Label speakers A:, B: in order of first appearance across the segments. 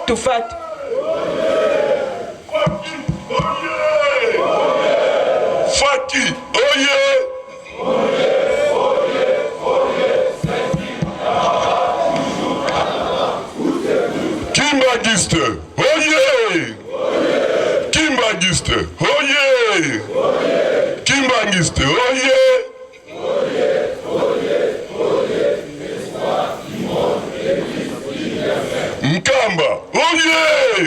A: Tufate.
B: Faki oye! Kimbanguiste oye! Kimbanguiste oye! Kimbanguiste oye! Nkamba oye!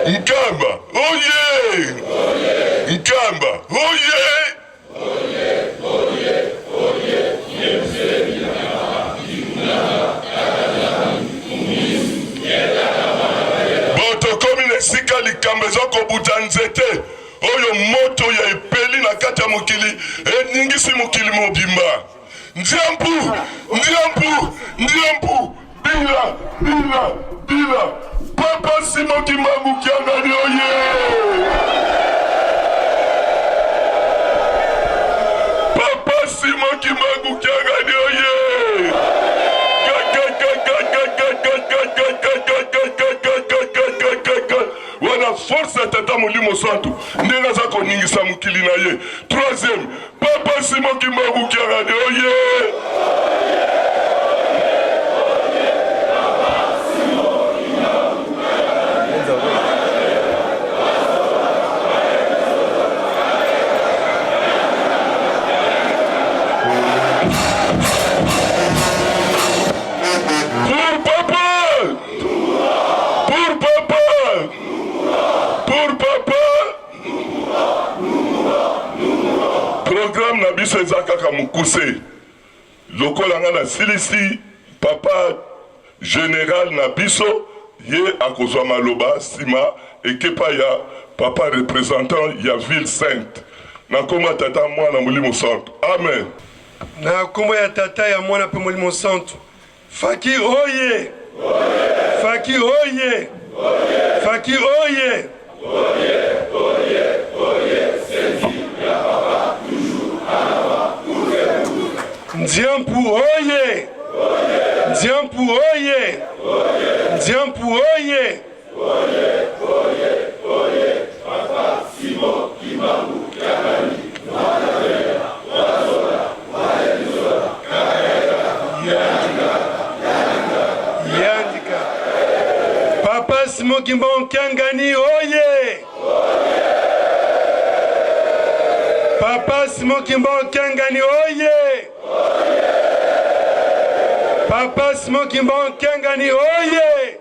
B: Nkamba oye! Nkamba oye! Botokomi na esika likambo eza kobuta nzete oyo moto ya epeli na kati ya mokili eningisi mokili mobimba. Ndiampu, ndiampu, ndiampu, bila, bila, bila. Papa Simon Kimbangu Kiangani oye! Papa Simon Kimbangu Kiangani oye! Wana force ya Tata Molimo Santu ndenge aza koningisa mokili na ye. Troisième, Papa Simon Kimbangu Kiangani oye! Pour papa! Pour papa! Pour papa! Programme na biso eza kaka mokuse. Lokola nga nasilisi, papa general na biso ye akozwa maloba nsima ekepa ya papa representant ya ville sainte. Na nkombo ya Tata, Mwana, Molimo Santu. Amen.
C: Na nkombo ya Tata, ya Mwana mpe Molimo Santu. Faki oye! Faki oye! Faki oye! Nziampu oye! Nziampu oye! Nziampu oye! Yandika. Papa Simon Kimbangu Kiangani oye! Papa Simon Kimbangu Kiangani oye! Papa Simon Kimbangu Kiangani oye!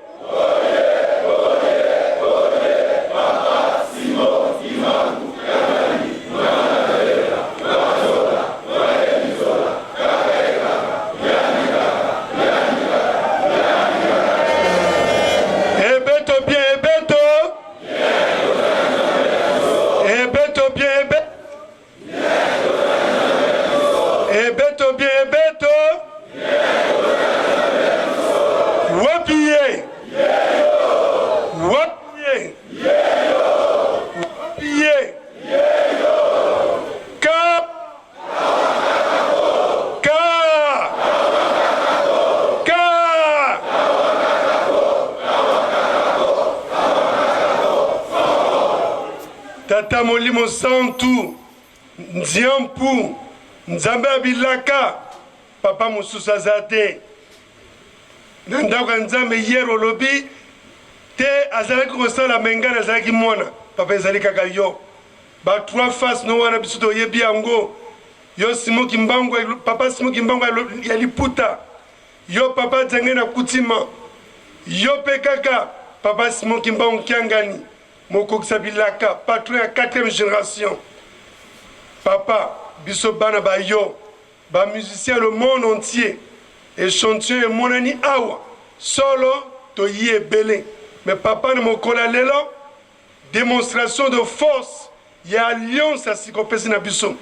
C: Ebeto bien, ebeto. Ebeto bien, ebeto. Ebeto bien ebeto. Wapi ye? Wapi ye? Wapi ye? Ka Ka Ka Tata Molimo Santu Nziampu Nzambe ya bilaka papa mosusu aza te na ndako ya Nzambe hier olobi te azalaki kosala me ngai nazalaki mwana papa ezali kaka yo ba trois face no wana biso toyebi yango yo Simon Kimbangu papa Simon Kimbangu ya liputa yo papa Djange na Kutima yo pe kaka papa Simon Kimbangu Kiangani Mokokisa bilaka, patron ya quatrième generation. Papa, biso bana ba yo, ba musiciens le monde entier, echantillon emonani awa, solo toyi ebele, mais papa na mokolo ya lelo, demonstration de force ya alliance ya sika opesi na biso,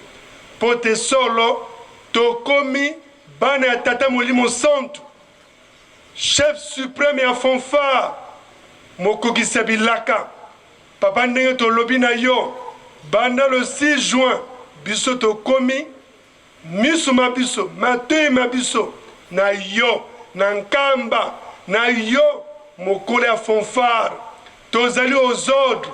C: mpo te solo tokomi bana ya Tata Molimo Santu. Chef supreme ya fanfare mokokisi ya bilaka papa ndenge tolobi na yo banda le 6 juin biso tokomi miso ma biso matoyi ma biso na yo na nkamba na yo. mokolo ya fanfare, tozali aux ordres,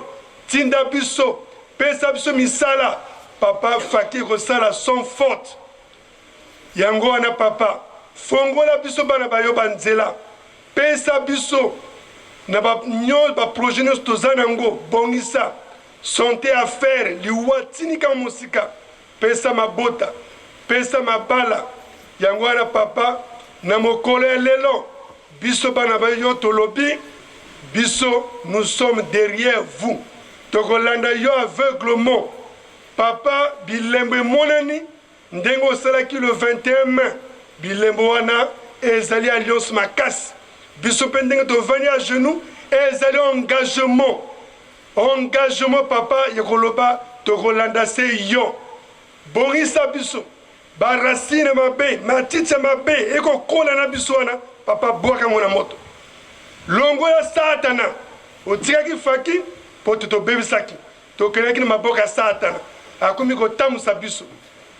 C: tinda biso, pesa biso misala, papa Faki ekosala sans faute. Yango wana papa, fongola biso bana ba yo ba nzela, pesa biso na ba ba projet nyonso toza na yango, bongisa sante, affaire, liwa tinika mosika, pesa mabota, pesa mabala. Yango wana papa, na mokolo ya lelo biso bana ba yo tolobi, biso nous sommes derrière vous, tokolanda yo aveuglement papa. Bilembo emonani ndenge osalaki le 21 mai, bilembo wana ezali alliance makasi. Biso mpe ndenge tovandi à genoux, ezali engagement, engagement papa, ya koloba tokolanda se yo. Bongisa biso baracine mabe, matiti ya mabe ekokola na biso wana papa, bwaka yango na moto, longola Satana. Otikaki Faki mpo te tobebisaki, tokendaki na maboko ya Satana, akomi kotambusa biso.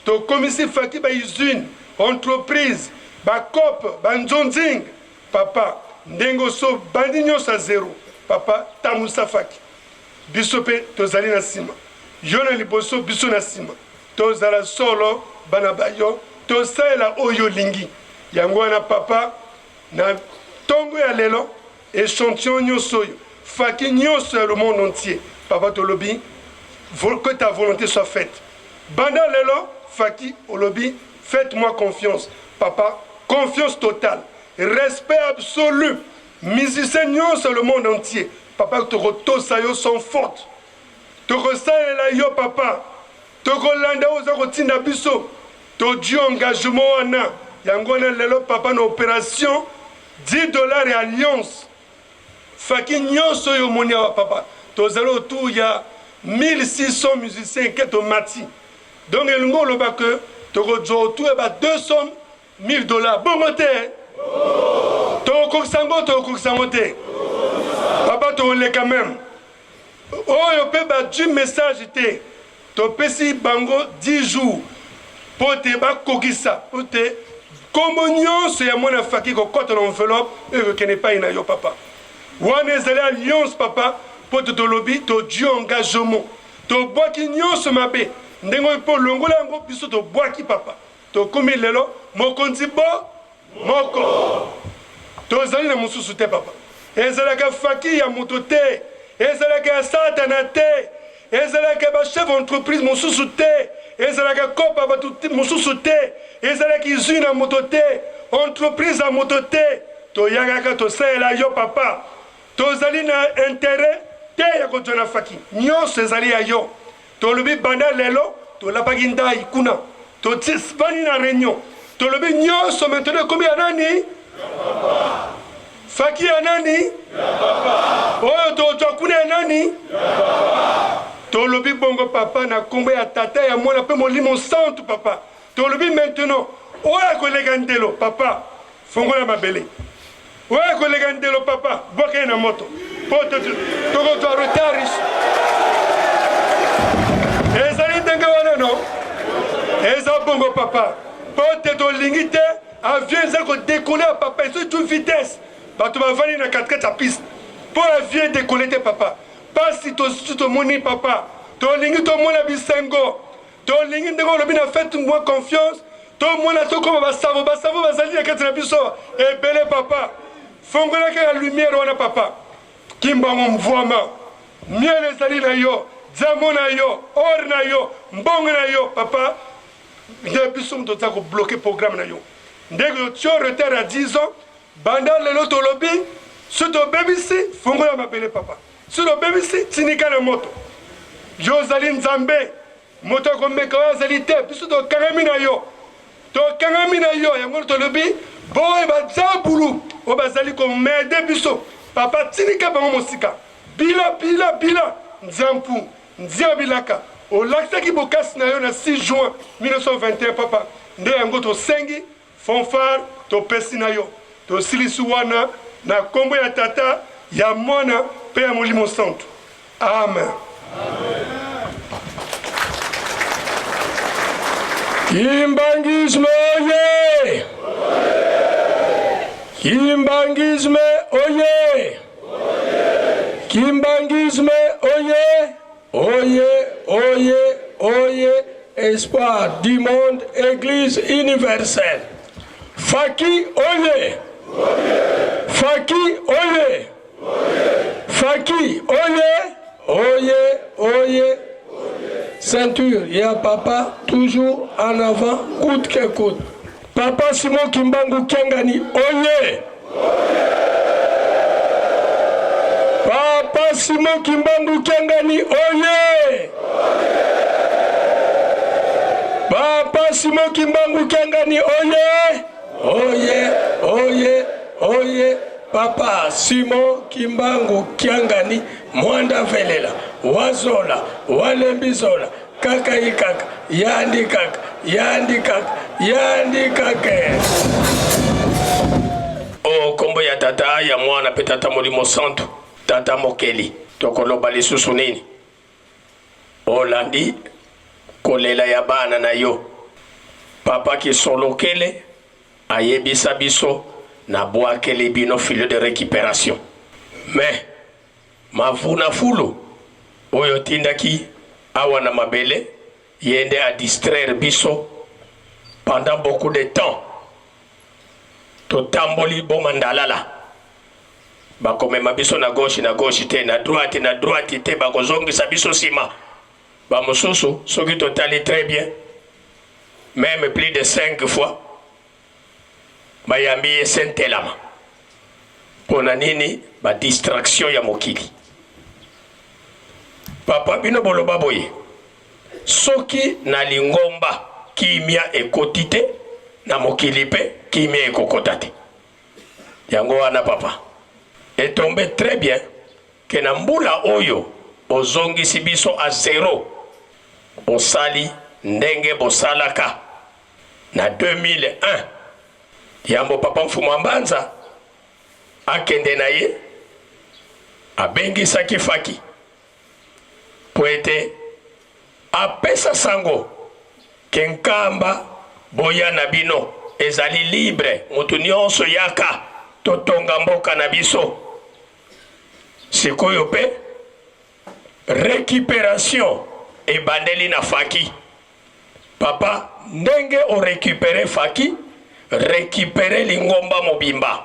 C: Tokomisi Faki bausine, entreprise, bacope, banzonzing. Papa, ndenge oso bandi nyonso ya zero, papa, tambusa Faki. Biso mpe tozali na nsima, yo na liboso, biso na nsima. Tozala solo bana ba yo, tosalela oyo olingi. Yango wana papa, na ntongo ya lelo, échantillon nyonso oyo, Faki nyonso ya le monde entier, papa, tolobi que ta volonté soit faite. Banda lelo Faki olobi faites-moi confiance, papa, confiance totale, respect absolu. Musicien nyonso ya le monde entier, papa, tokotosa yo sans faute, tokosalela yo papa, tokolanda oyo oza kotinda biso. Tozwi engagement wana. Yango wana lelo papa, na opération 10 $ ya alliance, Faki nyonso oyo omoni awa papa, tozali autour ya 1600 musiciens ke tomati. Donc elingi oloba ke tokozwa autour ya ba 200 000 $. Bongo te? Tokokokisa yango, tokokokisa yango te papa, tokoleka même. Oyo mpe bazwi message te, topesi bango 10 jours mpo te bakokisa, mpo te nkombo nyonso ya mwana Faki kokɔta na enveloppe oyo ekokende epai na yo papa. Wana ezali alliance papa, mpo te tolobi tozwi engagement, tobwaki nyonso mabe ndenge oyo mpo longola yango biso tobwaki papa. Tokomi lelo mokonzi bo moko, tozali na mosusu te papa. Ezalaka Faki ya moto te, ezalaka ya Satana te, ezalaka bachef entreprise mosusu te, ezalaka kopa bato mosusu te, ezalaka izwi na moto te, entreprise ya moto te. Toyakaka tosalela yo papa, tozali na intérêt te ya kozwa na Faki, nyonso ezali ya yo. Tolobi banda lelo, tolapaki ndai kuna, totifani na réunion, tolobi nyonso maintenant ekomi ya nani? Faki ya nani? Oyo tozwa kuna ya nani? Tolobi bongo papa, na nkombo ya Tata, ya Mwana mpe Molimo Santu. Papa, tolobi maintenant, oyo akoleka ndelo papa, fongola mabele. Oyo akoleka ndelo papa, bwaka ye na moto, mpo tokozwa retard. Ezali ndenge wana no, eza bongo papa, mpo te tolingi te avion eza kodécoller ya papa ezo vitesse, bato bavandi na katikati ya piste mpo avion edécoller te papa. Pasi tosusu tomoni papa, tolingi tomona bisengo, tolingi ndenge olobi na faites moi confiance, tomona tokoma basavo. Basavo bazali na kati na biso ebele papa. Fongola kaka lumière wana papa, Kimbangu mvwama, miel ezali na yo, diamant na yo, or na yo, mbongo na yo papa. Nde biso moto toza kobloquer programme na yo ndenge otio retard ya 10 ans. Banda lelo tolobi, so tobebisi, fongola mabele papa, so tobebisi, tinika na moto. Yo ozali Nzambe, moto akomeka oyo azali te. Biso tokangami na yo, tokangami na yo. Yango tolobi boye, bazabulu oyo bazali komede biso papa, tinika bango mosika. Bila bila bila nzampu nzia bilaka olakisaki bokasi na yo na 6 juin 1921 papa, nde yango tosengi fanfare topesi na yo. Tosilisi wana na nkombo ya Tata, ya Mwana mpe ya Molimo Santu. Amen, amen.
A: Kimbanguisme oye!
C: Kimbanguisme oye! Kimbanguisme oye! Oye, oye, oye, espoir du monde, église universelle. Faki oye! Faki oye! Faki oye! Oye, oye, ceinture ya papa toujours en avant coûte que coûte. Papa Simon Kimbangu Kiangani oye! Papa Simon Kimbangu Kiangani oye! Papa Simon Kimbangu Kiangani oye! Oye, oye, oye! Papa Simon Kimbangu Kiangani Mwanda Velela Wazola Walembizola kaka ikaka yandi kaka yandi kaka yandi kaka. O kombo ya Tata, ya Mwana mpe Tata Molimo Santu, Tata Mokeli, tokoloba lisusu nini? Olandi kolela ya bana na yo. Papa Kisolokele ayebisa biso nabwakeli bino filet de récupération. Mais Mavuna Fulu oyo otindaki awa na mabele ye nde a distraire biso pendant beaucoup de temps. Totamboli boma ndalala, bakomema biso na gauche na gauche te, na droite na droite te, bakozongisa biso nsima. Bamosusu soki totali très bien, meme plus de 5 fois bayambi ye sentelama. Pona nini? Ba distraction ya mokili. Papa bino boloba boye, soki na lingomba kimia ekoti te, na mokili pe kimia ekokota te. Yango wana papa, etombe très bien ke na mbula oyo ozongisi biso a zero, osali ndenge bosalaka na 2001 yambo papa Mfumu Mbanza akende na ye, abengisaki Faki po ete apesa sango ke Nkamba boya na bino ezali libre, mutu nionso yaka totonga mboka na biso. Sikoyo pe recuperation ebandeli na Faki. Papa, ndenge o recuperer Faki, recuperer lingomba mobimba.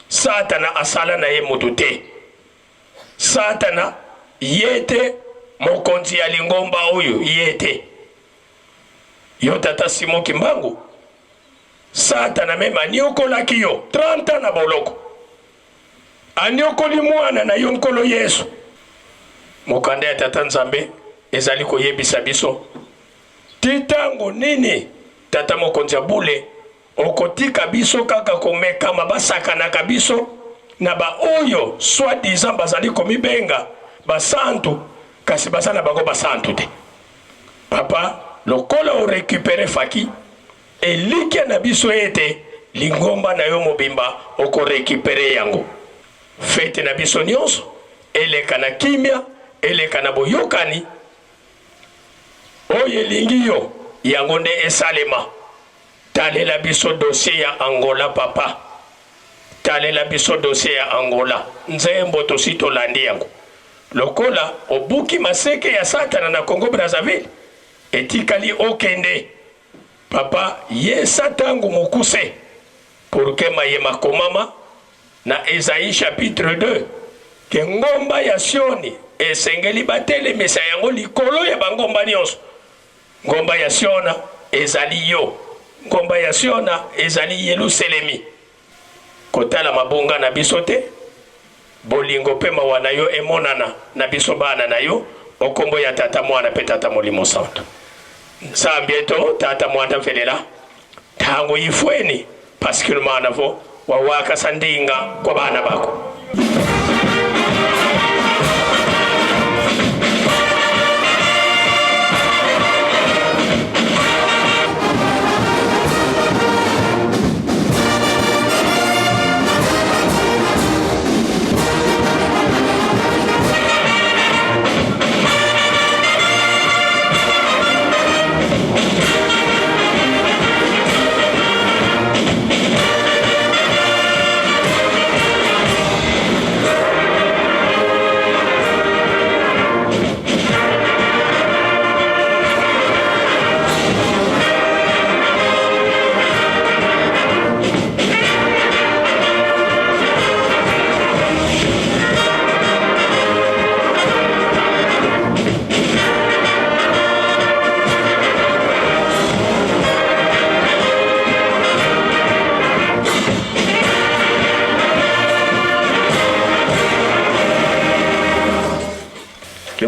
C: Satana asala na ye mutu te. Satana ye te mokonzi ya lingomba oyo, ye te. Yo tata Simon Kimbangu, Satana meme aniokolaki yo 30 ans na boloko. Aniokoli mwana na yo Nkolo Yesu. Mokanda ya Tata Nzambe ezali koyebisa biso ti tango nini Tata Mokonzi ya bule okotika biso kaka komekama, basakanaka biso na ba oyo soit disant bazali komibenga basantu kasi baza na bango basantu te. Papa, lokola o recuperer Faki, Elikya na biso ete lingomba na yo mobimba oko recuperer yango. Fete na biso nionso eleka na kimia, eleka na boyokani. Oyo elingi yo, yango nde esalema. Talela biso dossier ya Angola papa. Talela biso dossier ya Angola. Nzembo tosi tolandi yango. Lokola obuki maseke ya satana na Congo Brazzaville, etikali okende. Papa yesa tango mokuse pour que maye makomama na Esaïe chapitre 2 ke ngomba ya Sioni esengeli batelemisa yango likolo ya bangomba nyonso. Ngomba ya Siona ezali yo, ngomba ya Siona ezali Yeluselemi. Kotala mabunga na biso te, bolingo pe mawa na yo emonana na biso bana na yo, o kombo ya Tata, Mwana pe Tata Molimo Santu. Nzambi eto Tata Mwanda mvelela tango ifweni pasikilumana vo wawakasa ndinga kwa bana bako.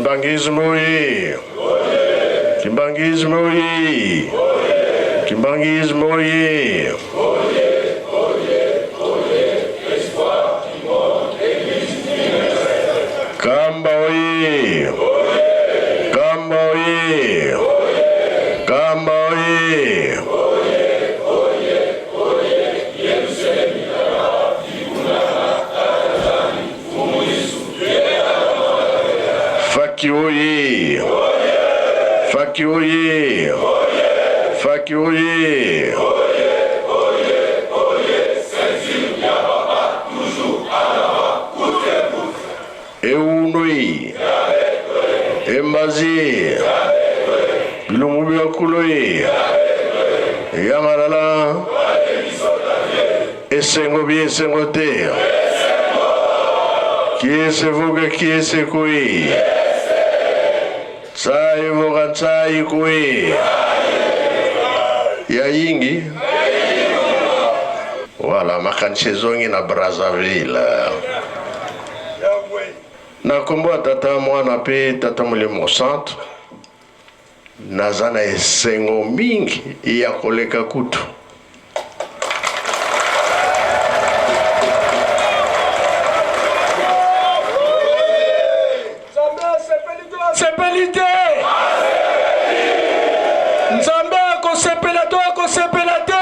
A: Kimbanguisme oye! Kimbanguisme oye! Kimbanguisme oye! Kamba oye! Kamba oye! Kamba oye! Faki oye! Faki oye! Faki oye! Eunui! Embazi! Bilongo bya kuloi! Yamalala! Esengo bi esengo te! Kiese vuka kiese kui! Tsai vuka tsai kui! Ya yingi! Voilà, makanisi ezongi na Brazzaville. Na kombo ya Tata, Mwana pe Tata Molimo Santu, naza na esengo mingi ya koleka kutu.
D: Sepeli te. Nzambe akosepela to akosepela te.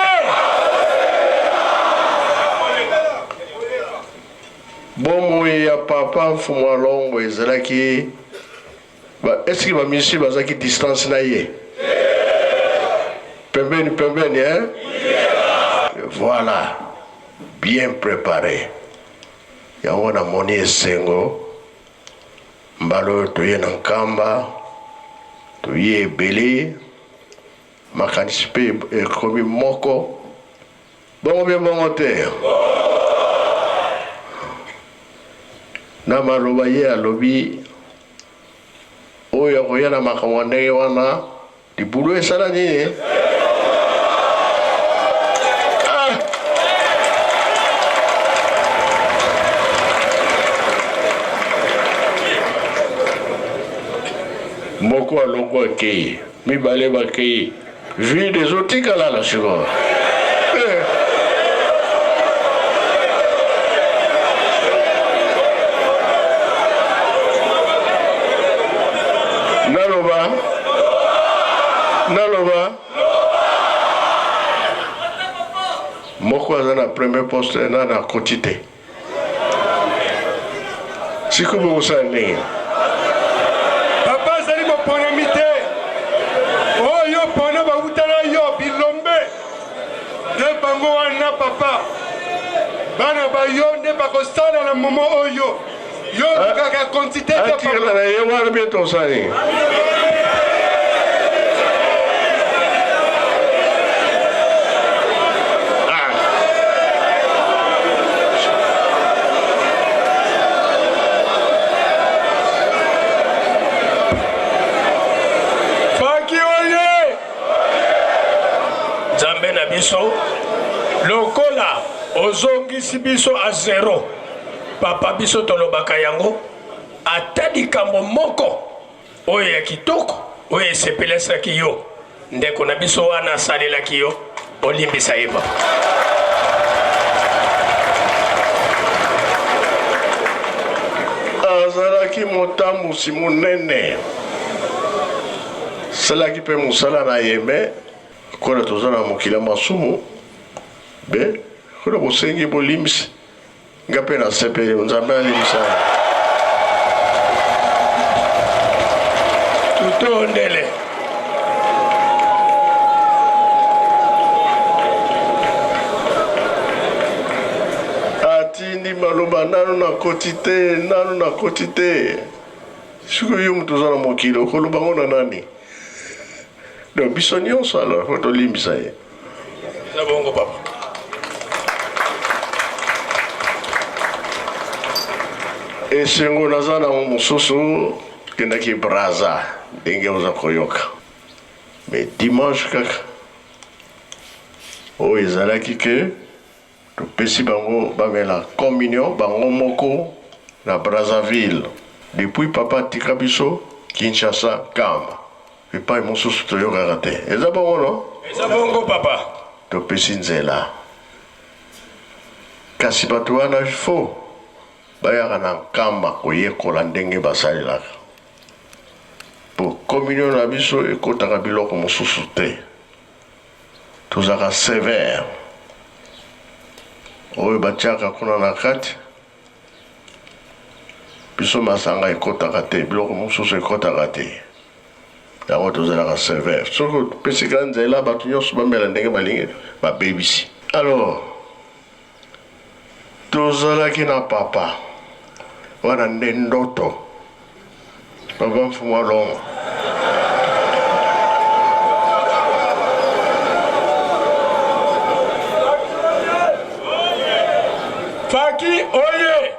A: Bomoi ya papa Mfumu Alongo ezalaki ba est-ce que ba musiciens bazalaki distance na ye pembeni pembeni hein? Voilà, bien préparé. Yango namoni esengo mbala oyo toye na Nkamba, toye ebele, makanisi mpe ekomi moko. Bongo bien bongo te. Na maloba ye alobi oyo akoya na makambo ya ndenge wana libulu esala nini? Ah! Moko alongo akei, mibale bakei. Vide ezotikala na sikoyo. Eh. Naloba naloba moko aza na premier poste na nakoti te sikoyo bokosala ndenge
C: papa azali moponami te oyo pona bawuta na yo bilombe nde bango wana papa bana bayo nde bakosala na momo oyo yo olukaka quantité te
A: atikala na ye wana mpe tosala nini
D: Faki oye! Nzambe na biso lokola ozongisi biso a zero papa biso tolobaka yango ata likambo moko oyo ya kitoko oyo esepelisaki yo ndeko na biso wana asalelaki yo olimbisa ye papa.
A: Azalaki motambusi monene, asalaki mpe mosala na ye me lokola toza na mokili ya masumu be lokola bosengi bolimbisi Nga pe na sepeli nzambe alimbisa.
D: Tutondele.
A: Atindi maloba nanu nakoti te nanu nakoti te sikoyo yo moto oza na mokili okoloba ngo na nani donc biso nyonso alors fo tolimbisa ye
D: Eza bongo papa.
A: Esengo naza nango mosusu kendaki Brazza ndenge oza koyoka mais dimanche kaka oyo ezalaki ke topesi bango bamela communion bango moko na Brazzaville depuis papa atika biso. Kinshasa, Nkamba. Epai mosusu toyokaka te. Eza bongo no?
D: Eza bongo papa.
A: Topesi nzela. Kasi bato wana il faut bayaka na Nkamba koyekola ndenge basalelaka. Po communion na biso ekotaka biloko mosusu te. Tozalaka sevère. Oyo batiaka kuna na kati biso masanga ekotaka te, biloko mosusu ekotaka te. Yango tozalaka sevère. Soki opesi ka nzela bato nyonso bamela ndenge balingi, babebisi. Alors tozalaki na papa wana nde ndoto papa mfumu alongo
D: Faki oye!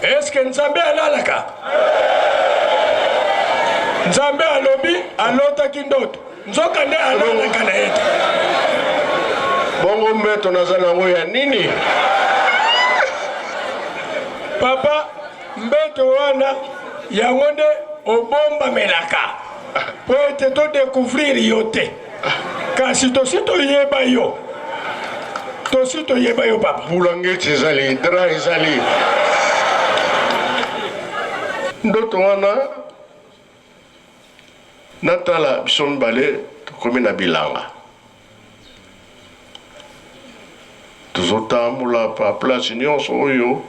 D: Eske Nzambe alalaka? Nzambe alobi alotaki ndoto, nzoka nde alalaka na ye te.
A: Bongo mbeto naza nango ya nini?
D: Papa, mbeto wana yango nde obombamelaka mpo ete todecouvrir yo te. Kasi tosi toyeba yo, tosi toyeba yo papa.
A: Bulangeti ezali, drap ezali. Ndoto wana natala biso mibale tokomi na bilanga, tozotambola pa place nyonso oyo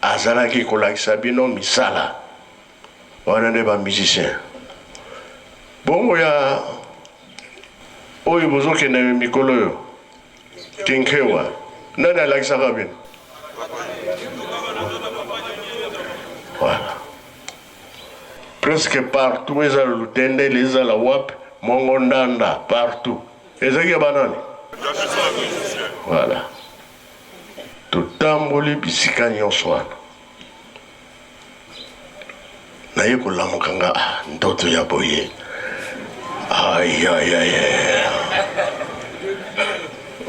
A: azalaki kolakisa bino misala wana nde ba musicien. Bongo ya oyo bozokende mikolo oyo Kinkewa, nani alakisaka bino? Voilà. Presque partout ezala Lutendele, ezala wapi, Mongo Ndanda, partout. Ezalaki ya banani? Voilà. Totamboli bisika nyonso wana. Naye kolamuka nga ah, ndoto ya boye. Ayayaya.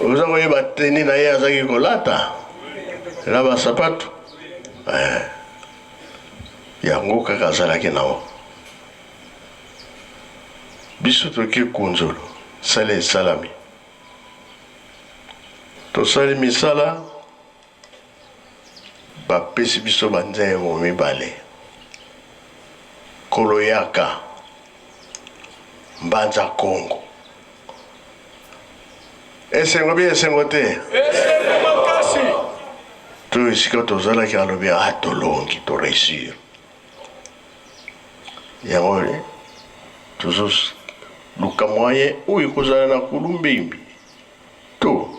A: Oza koyeba teni na ye azalaki kolata na basapatu eh. Yango kaka azalaki nango. Biso toke kunzolo, sala esalami. Tosali misala Bapesi biso ba nzembo mibale, Koloyaka, Mbanza Kongo. Esengo bi esengo te?
D: Esengo makasi.
A: To esika tozalaki alobi ah tolongi to réussir. Yango tozo luka moyen oyo ekozala na Kulumbimbi. To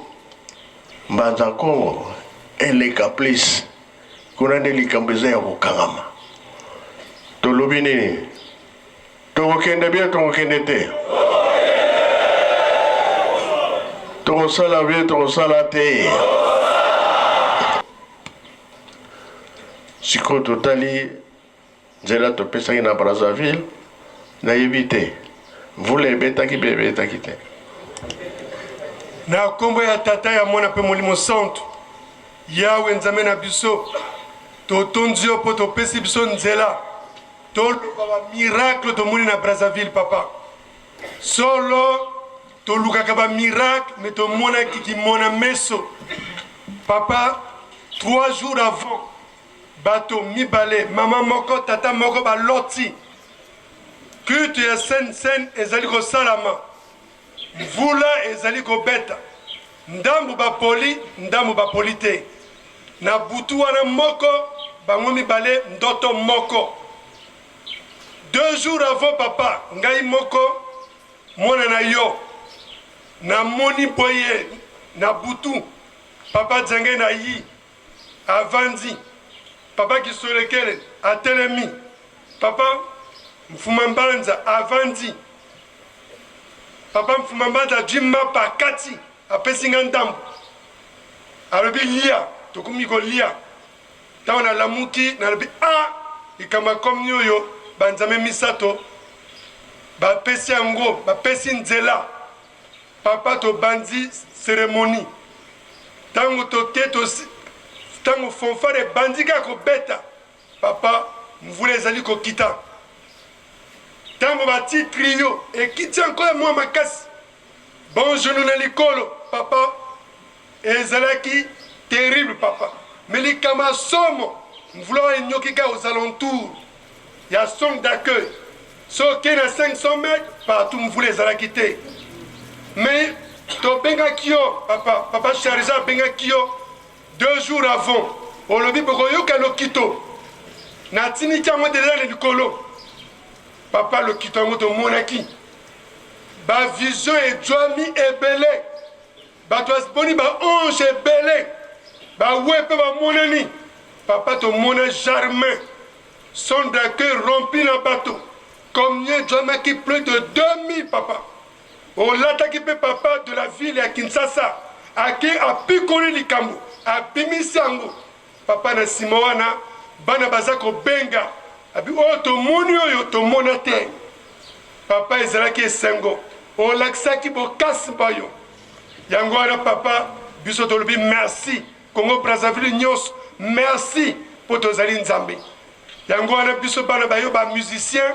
A: mbanza kongo eleka please kuna nde likambo eza ya kokangama tolobi nini tokokende bien tokokende te tokosala bien tokosala te sikoyo totali Nzela topesaki na Brazzaville nayebi te mvula ebetaki mpe ebetaki te.
C: Na kombo ya Tata, ya Mwana mpe Molimo Santu, Yawe Nzambe na biso, totondi yo mpo topesi biso nzela toloba ba miracle tomoni na Brazzaville papa. Solo tolukaka ba miracle mais tomonaki kimona meso papa 3 jours avant Bato mibale, mama moko, tata moko, baloti. Culte ya Sainte Cène ezali kosalama. Mvula ezali kobeta. Ndambo bapoli, ndambo bapoli te. Na butu wana moko, bango mibale ndoto moko. Deux jours avant papa, ngai moko, mwana na yo, namoni boye na butu, papa Djenge na yi Avandi, papa Kisolekele atelemi, papa Mfuma Mbanza avandi, papa Mfuma Mbanza ajwi mapa akati, apesi nga ndambo, alobi lia, tokomi kolia. Ntango nalamuki nalobi a likambo ya komni oyo banzambe misato bapesi yango, bapesi nzela. Papa tobandi ceremonie tango toke tango fanfare ebandi kaka kobeta papa mvula ezali kokita. Ntango bati trio ekiti yango ya mwa makasi, bon genou na likolo papa, ezalaki terrible papa. Mais likambo ya somo, mvula oyo enyoki kaka aux alentours ya song d'accueil, soki okei na 500 mètres partout mvula ezalaki te. Mais tobengaki yo papa, papa Charge abengaki yo 2 jours avant, olobi bokoyoka lokito, natindiki yango deja na likolo papa. Lokito yango tomonaki, ba vision ejwami ebele, bato boni ba ange ebele bawe mpe bamonani papa. Tomona Germain son d'accueil rempli na bato, combien ejwamaki, plus de 2000 papa. Olataki mpe papa de la ville ya Kinshasa ake apikoli likambo, abimisi yango papa. Na nsima wana bana baza kobenga abi oyo tomoni, oyo tomona te papa. Ezalaki esengo, olakisaki bokasi bayo yango wana papa. Biso tolobi merci, Congo Brazzaville nyonso merci, mpo tozali Nzambe. Yango wana biso bana bayo ba musicien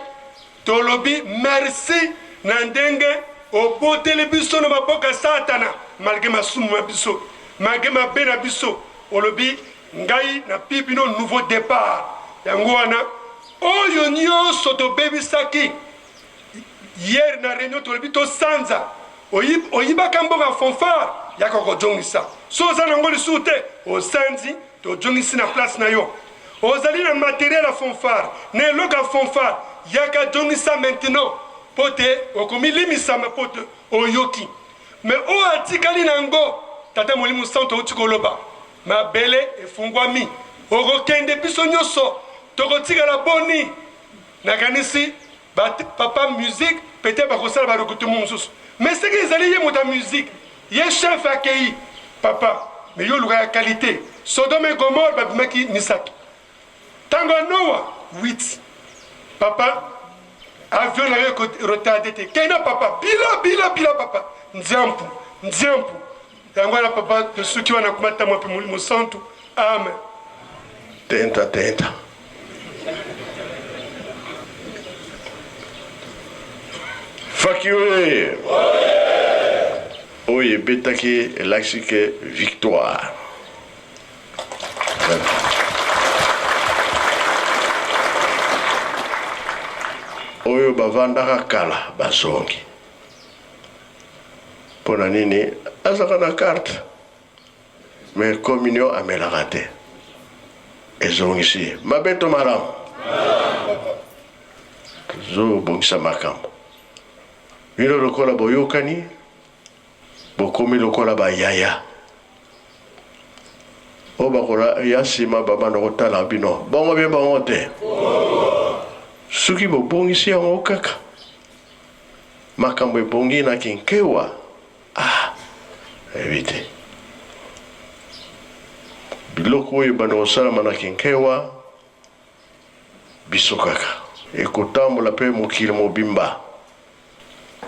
C: tolobi merci na ndenge oboteli biso na maboko ya Satana, malgré masumu ma biso, malgré mabe na biso. Olobi ngai napi bino nouveau départ. Yango wana oyo nyonso tobebisaki hier na réunion, tolobi tosanza. Oyibaka mboka fanfare, yaka kozongisa. So oza nango lisusu te, osanzi, tozongisi na place na yo. Ozali na materiel ya fanfare, na eloko ya fanfare, yaka zongisa maintenant, mpo te okomilimisama, mpo te oyoki. Mais oyo atikali na yango, Tata Molimo Santo auti koloba, mabele efungwami, okokende, biso nyonso tokotikala boni. Nakanisi papa musique peut-être bakosala ba recrutement mosusu, mais soki ezali ye moto ya musique, ye chef akei papa. Mais yo oluka ya qualité. Sodome et Gomorrhe babimaki misato, ntango ya Noa 8 papa. Avion na yo ekoretarde te, kenda papa, bila bila bila papa, nziampu nziampu. Yango wana papa, tosuki wana kuma tamwa mpe Molimo Santu. Amen.
A: Tenta tenta. Faki oye! Oyo ebetaki elakisi ke victoire. Oyo bavandaka kala bazongi. Mpo na nini? Azalaka na carte, mais communion amelaka te. Ezongisi ye mabe to malamu? Tozobongisa makambo. Bino lokola boyokani, bokomi lokola bayaya oyo bakoya nsima, babanda kotala bino bongo bie bango te. Soki bobongisi yango kaka, makambo ebongi na kinkewa. Ah, nayebi te biloko oyo ebanda kosalama na kinkewa. Biso kaka ekotambola mpe mokili mobimba.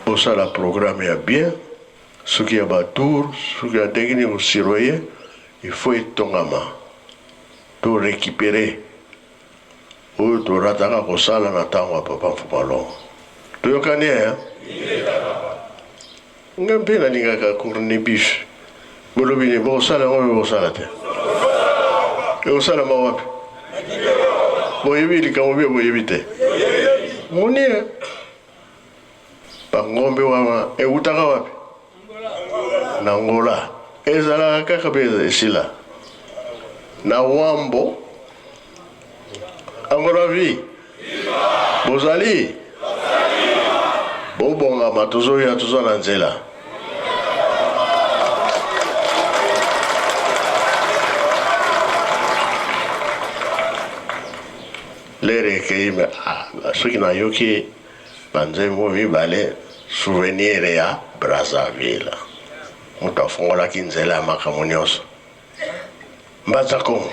A: Bosala programme ya bien, soki ya ba tour, soki ya ndenge nini kosurveiller, il faut etongama to recuperer oyo torataka kosala na ntango ya papa Mfuma Longo. Toyokani eh? Nga mpe nalingaka corne beef. Bolobi nini? Bokosala yango mpe bokosala te? Ekosalama wapi? Boyebi likambo mpe boyebi te? Moni eh? Bangombe wana ewutaka wapi? Na Angola. Ezalaka kaka mpe esila na Wambo. Angola vie. Bozali? Bobongama, tozoya, toza na nzela. Lere ekei me ah, soki nayoki banzembo mibale, souvenir ya Brazzaville, moto afungolaki nzela ya makambo nyonso, Mbanza Kongo.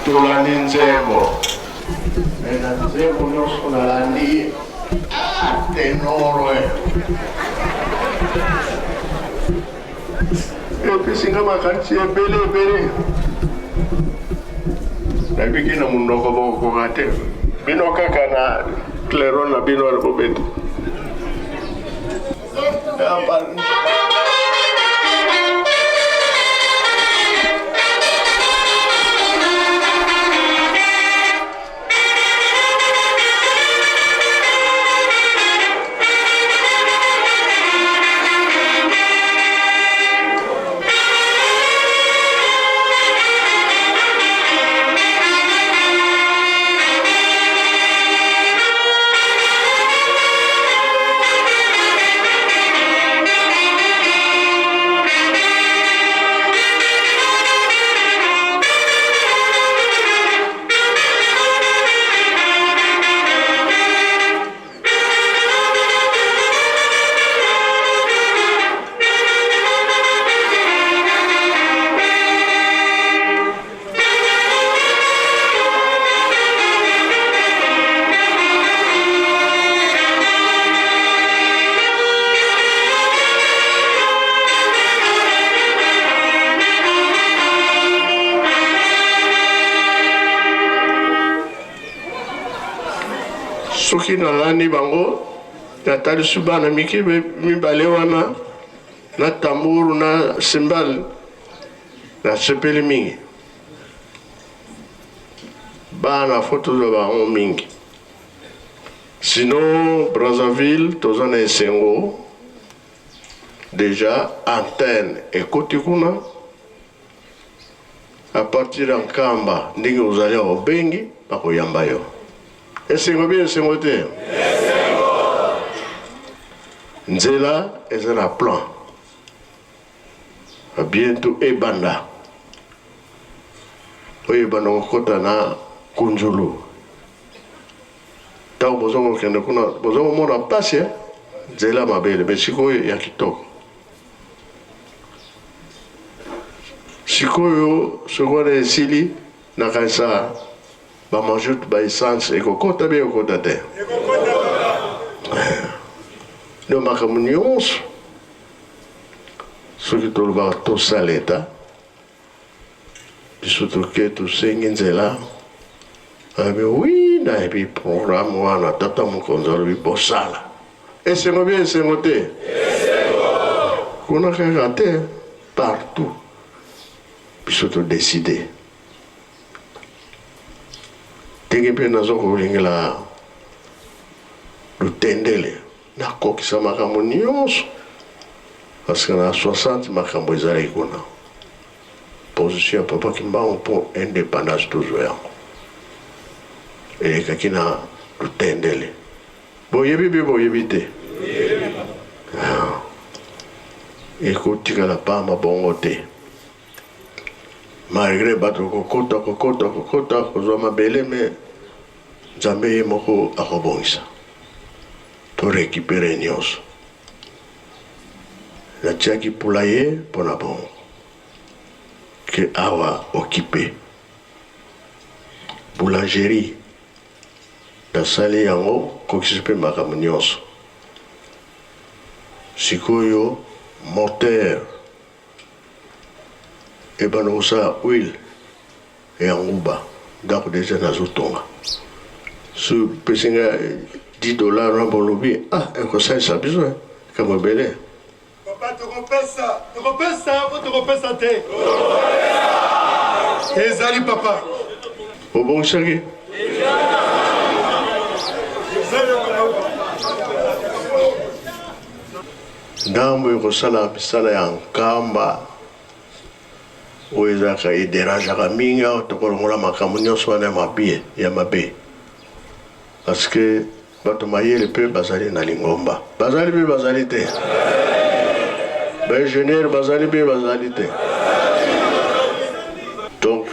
A: Tolandi nzembo me na nzembo nyonso nalandi ah, tenoro epesi nga makanisi ebele ebele nabiki na monoko bokokoka te bino kaka na clairon na bino wana bobeta. Soki nalandi bango natalisi bana mike mibale wana na tambour na cymbale, nasepeli mingi. Bana fo tozwa bango mingi, sinon Brazzaville toza na esengo deja antenne ekoti kuna à partir ya Nkamba ndenge ozali awa obengi bakoyamba yo. Esengo bien esengo te? Nzela eza na plan bientôt ebanda oyo ebanda kokota na Kunzulu. Ntango boza kokende kuna boza komona mpasi eh? Nzela mabele me sikoyo ya kitoko. Sikoyo soki wana esili nakanisa ba majoute ba essence ekokota be ekokota te. Donc makambo nyonso soki tolobaka tosala eta biso toke tosengi nzela alobi wi nayebi programme wana tata mokonzi alobi bosala esengo bien esengo te kuna kaka te partout biso todeside ndenge mpe naza kolingela lutendele nakokisa makambo nyonso parce que na 60 makambo ezalaki kuna position ya papa Kimbangu mpo indépendance tozwa yango elekaki na lutendele. Boyebi mpe boyebi te, ekotikala pamba bongo te malgré bato kokota kokota kokota kozwa mabele me Nzambe ye moko akobongisa to récupérer nyonso. Natiaki poulailler mpo na bongo ke awa occupé boulangerie nasali yango kokisi mpe makambo nyonso. Sikoyo moteur ebanda kosala huile ya nguba ndako deja nazotonga soki opesi nga 10 dollar na bolobi ah ekosalisa biso likambo ebele.
C: Papa tokopesa tokopesa po tokopesa te ezali papa.
A: Obongisaki ndambo ekosala misala ya nkamba oyo ezalaka ederangeaka mingi awa tokolongola makambo nyonso wana ya mabe ya mabe parce que bato mayele mpe bazali na lingomba bazali mpe bazali te baingénieur bazali mpe bazali te donc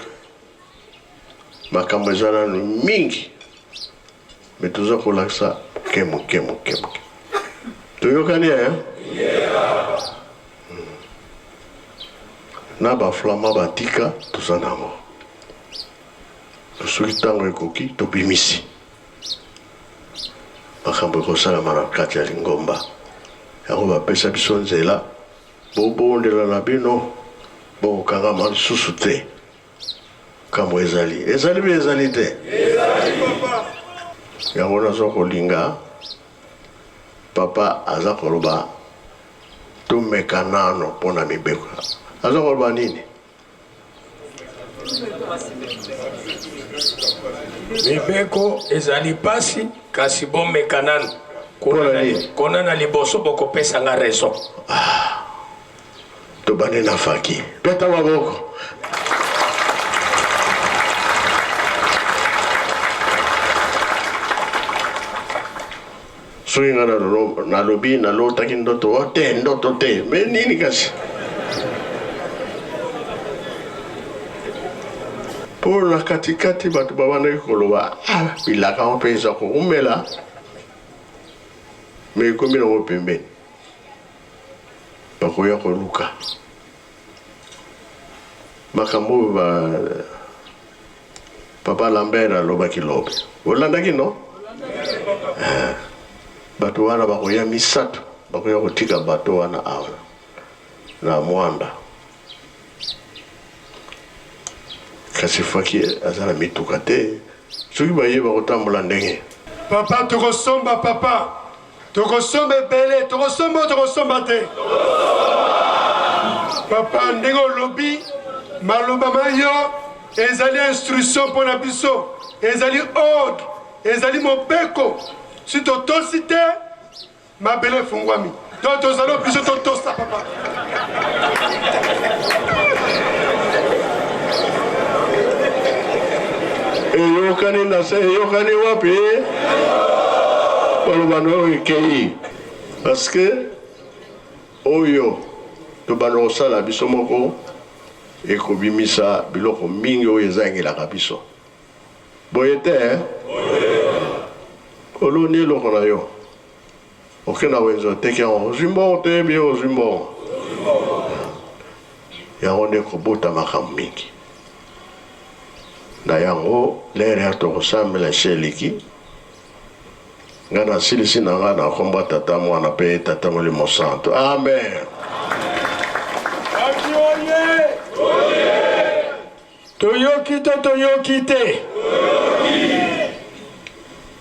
A: makambo eza nanu mingi me toza kolakisa moke moke moke moke toyokani eh? Na ba flamand batika toza nango. Soki ntango ekoki, tobimisi makambo ekosalama na kati ya lingomba. Yango bapesa biso nzela, bobondela na bino, bokokangama lisusu te. Kambo ezali, ezali mpe ezali te. Yango naza kolinga papa aza koloba tomeka nano mpo na mibeko. Aza koloba nini?
D: Mibeko ezali pasi, kasi bomeka nanu. Kuna na liboso bokopesa nga raison.
A: Ah, tobandi na faki. Beta maboko. Soki nga nalobi nalotaki ndoto oh, te ndoto te me nini kasi mpo na katikati bato babandaki koloba ah, bilaka yango mpe eza koumela me ekomi nango pembeni bakoya koluka makambo oyo ba Papa Lambert alobaki lobi. Olandaki no? Eh, bato wana bakoya misato, bakoya kotika bato wana awa na Mwanda. Kasi Faki aza na mituka te, soki baye bakotambola ndenge.
C: Papa tokosomba papa tokosomba ebele tokosomba tokosomba te papa ndenge olobi maloba ma yo ezali instruction mpo na biso ezali ordre ezali mobeko si totosi te mabele efungwami donc tozali oblige totosa papa
A: Eyokani na se eyokani wapi? Baloba na oyo ekei parce que oyo tobanda kosala biso moko ekobimisa biloko mingi oyo ezangelaka biso. Boye te eh? Oloni eloko na yo oke na wenze oteki yango ozwi mbongo te bie ozwi mbongo yango nde kobota makambo mingi na yango lere ya tokosambela esi eleki ngai nasilisi na ngai na nkombo ya tata mwana mpe tata molimo santo amen.
D: Toyoki to toyoki te?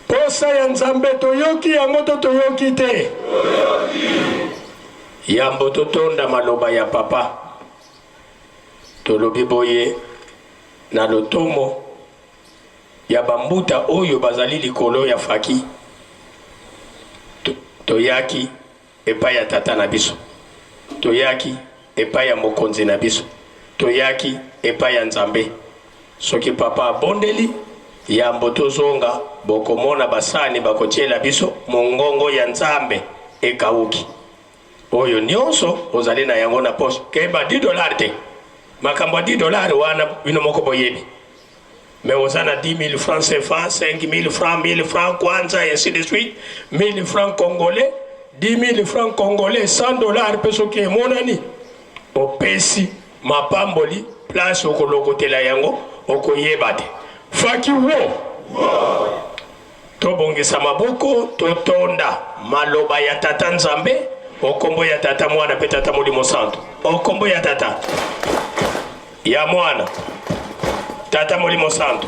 D: Posa ya Nzambe toyoki yango to toyoki te? Yambo totonda maloba ya papa, tolobi boye na lotomo ya bambuta oyo bazali likolo ya faki, toyaki epai ya tata na biso, toyaki epai ya mokonzi na biso, toyaki epai ya Nzambe. Soki papa abondeli, yambo tozonga, bokomona basani bakotiela biso mongongo ya Nzambe ekawuki. Oyo nionso ozali na yango na poche, keba 10 dollars te. Makambo ya 10 dollars wana bino moko boyebi. Mais oza na 10 000 francs CFA, 5 000 francs, 1000 francs kwanza, ainsi de suite, 1000 francs congolais, 10 000 francs congolais, 100 dollars mpe soki emonani opesi mapamboli place okolokotela yango okoyeba te. Faki wo tobongisa maboko totonda maloba ya tata Nzambe okombo ya tata mwana mpe tata molimo santo okombo ya tata ya mwana tata molimo santo.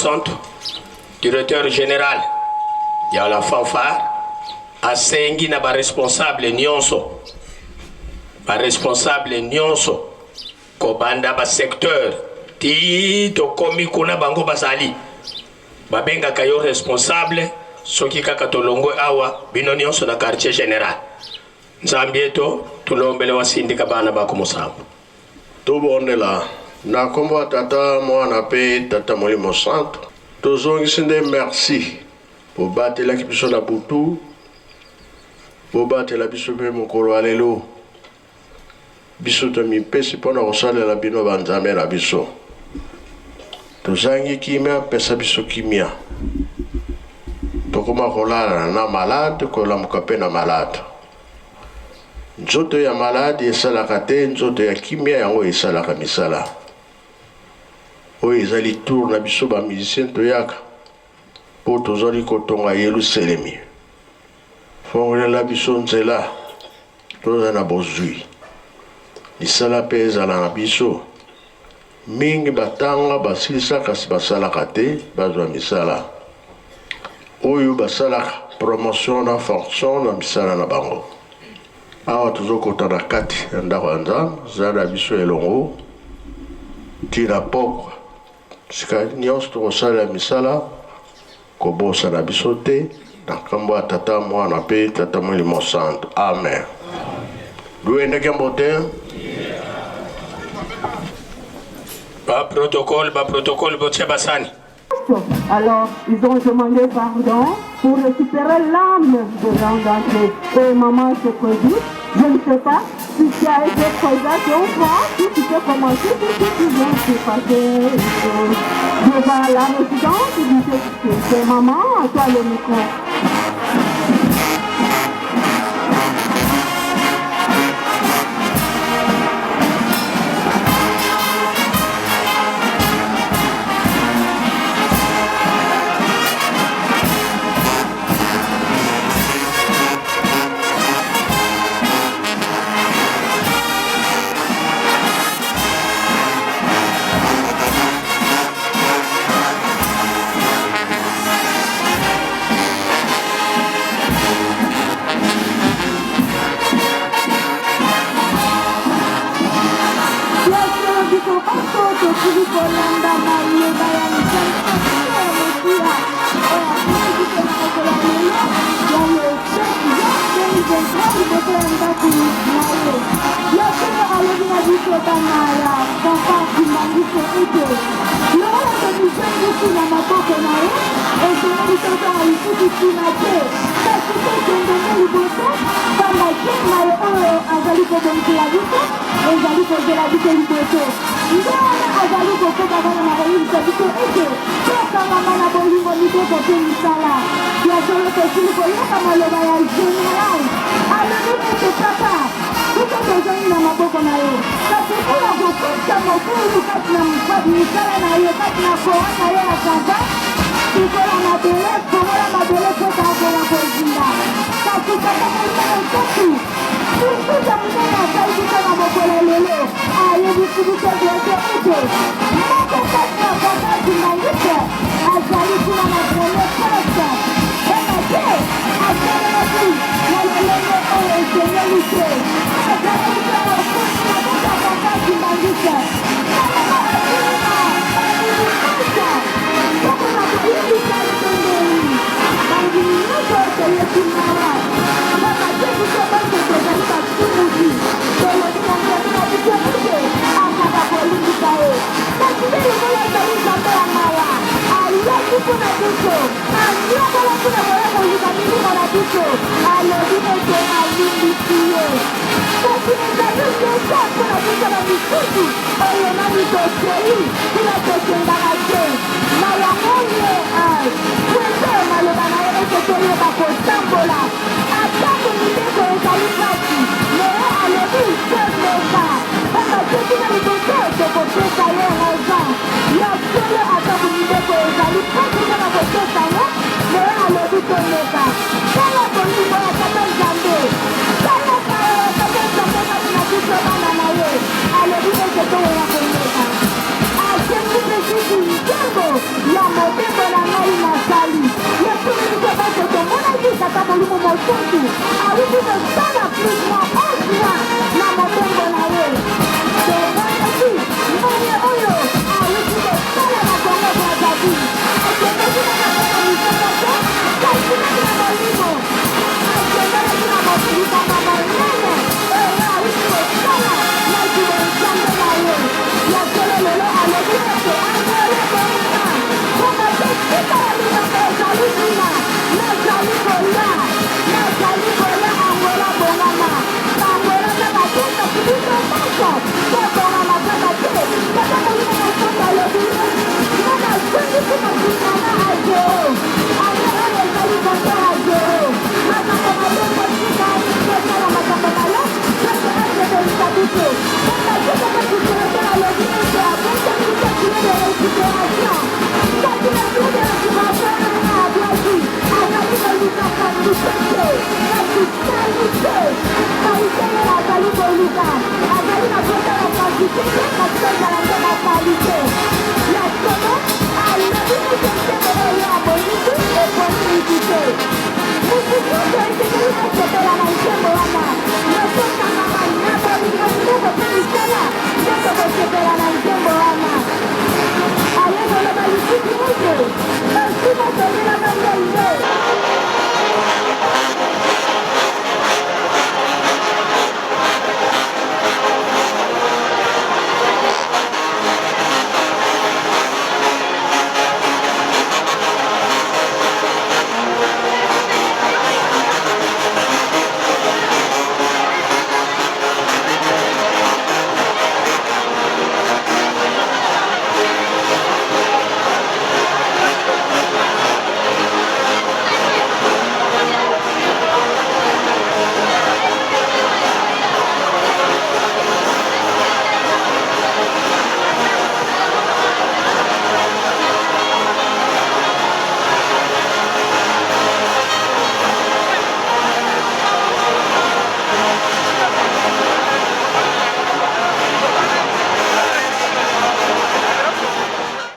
D: Mosantu, directeur général ya la fanfare, asengi na ba responsable nyonso, ba responsable nyonso kobanda ba secteur ti tokomi kuna bango bazali babengaka yo responsable soki kaka tolongwe awa bino nyonso na quartier général. Nzambi eto tulombele wasindika bana bako musambo.
A: Tobondela na kombo ya Tata, Mwana pe Tata Molimo Santu. Tozongisi nde merci bobatelaki biso na butu, bobatela biso pe mokolo ya lelo. Biso tomipesi mpo na kosalela bino ba Nzambe na biso. Tozangi kimia, pesa biso kimia. Tokoma kolala na malade, kolamuka pe na malade. Nzoto ya malade esalaka te, nzoto ya kimia yango esalaka misala. Oyo ezali tour na biso ba musiciens toyaka po tozali kotonga Yeluselemi. Fongolela biso nzela toza na bozwi, misala pe ezala na biso. Mingi batanga basilisa kasi basalaka te, bazwa misala. Oyo basalaka promotion na fonction na misala na bango. Awa tozokota na kati ya ndako ya Nzambe, zala na biso elongo ti na pokwa. Sika nyonso tokosalela misala, kobosana biso te, na nkombo ya Tata, Mwana mpe Tata Molimo Santu. Amen. Luendeke mbote.
D: Ba protocole, ba protocole botia basani.
E: Alors, ils ont demandé pardon pour récupérer l'âme de l'un d'entre eux. Et maman se produit, je ne sais pas si tu as été présente ou pas, si tu peux commencer, si tu viens de passer une chose. Devant la résidence du c'est maman, à toi le micro. Tosili kolanda maloba ya Nzambe na ntina ya Masiya oyo apesi biso na mokolo ya lelo ya le 7 juin 2023 liboso ya ndako na ye. Ya solo alobi na biso bana ya Papa Kimbanguiste ete lokola tomizongisi na maboko na ye, esengeli tozonga lisusu nsima te, kasi tokende nde liboso, pamba te maye oyo azali kobongisela biso ezali kozela biso liboso. Nde wana azali kokoba kaka na koyebisa biso ete tokangama na bolingo, mibeko mpe misala. Ya solo tosili koyoka maloba ya General. Alobi ete, Papa, biso tozongi na maboko na yo, kasi oyo akokotisa mobulu kati na misala na yo, kati na kora na yo ya kava, sikola mabele, fongola mabele mpo ete akoya kozinda. Kasi Tata Molimo Mosantu, Mosusu monene asali biso na mokolo ya lelo, ayebisi biso bientôt ete moko kati na papa kimbanguiste azali kuna na premier poste, pamba te asalemaki na lolenge oyo esengeli te. Azalaki mpe mokonzi na kati ya papa kimbanguiste. Maloba asili na bandimi nyonso mpo na koyebisa esengeli bandimi nyonso toyoki mawa. Pamba te biso banso tozali basumuki, tolobi na Nzambe na biso ete akaka kolimbisa ye. Kasi ye lokola azali Nzambe ya mawa, ayaki mpo na biso, anyokolaki na koya koluka milimo na biso, alobi ete alimbisi ye. Kasi ezali leson mpo na biso bamisusu oyo nanu tokei kuna tokendaka te. Na yango ye pwese maloba na ye ete toyeba kotambola atako mibeko ezali mpasi. Noe alobi tomeka, pamba te kuna liboso tokopesa ye raison. Ya solo, atako mibeko ezali mpasi mpo na kotosa yango, Noe alobi tomeka. Tala bolingo ya Tata Nzambe, tala mawa ya Tata Nzambe kati na biso bana na ye. Alobi ete tokoka komeka. Asengi mpe lisusu nzembo ya. Mobembo na ngai nasali. Yatuni biso banso tomonaki Tata Molimo Mosantu awuti kosala.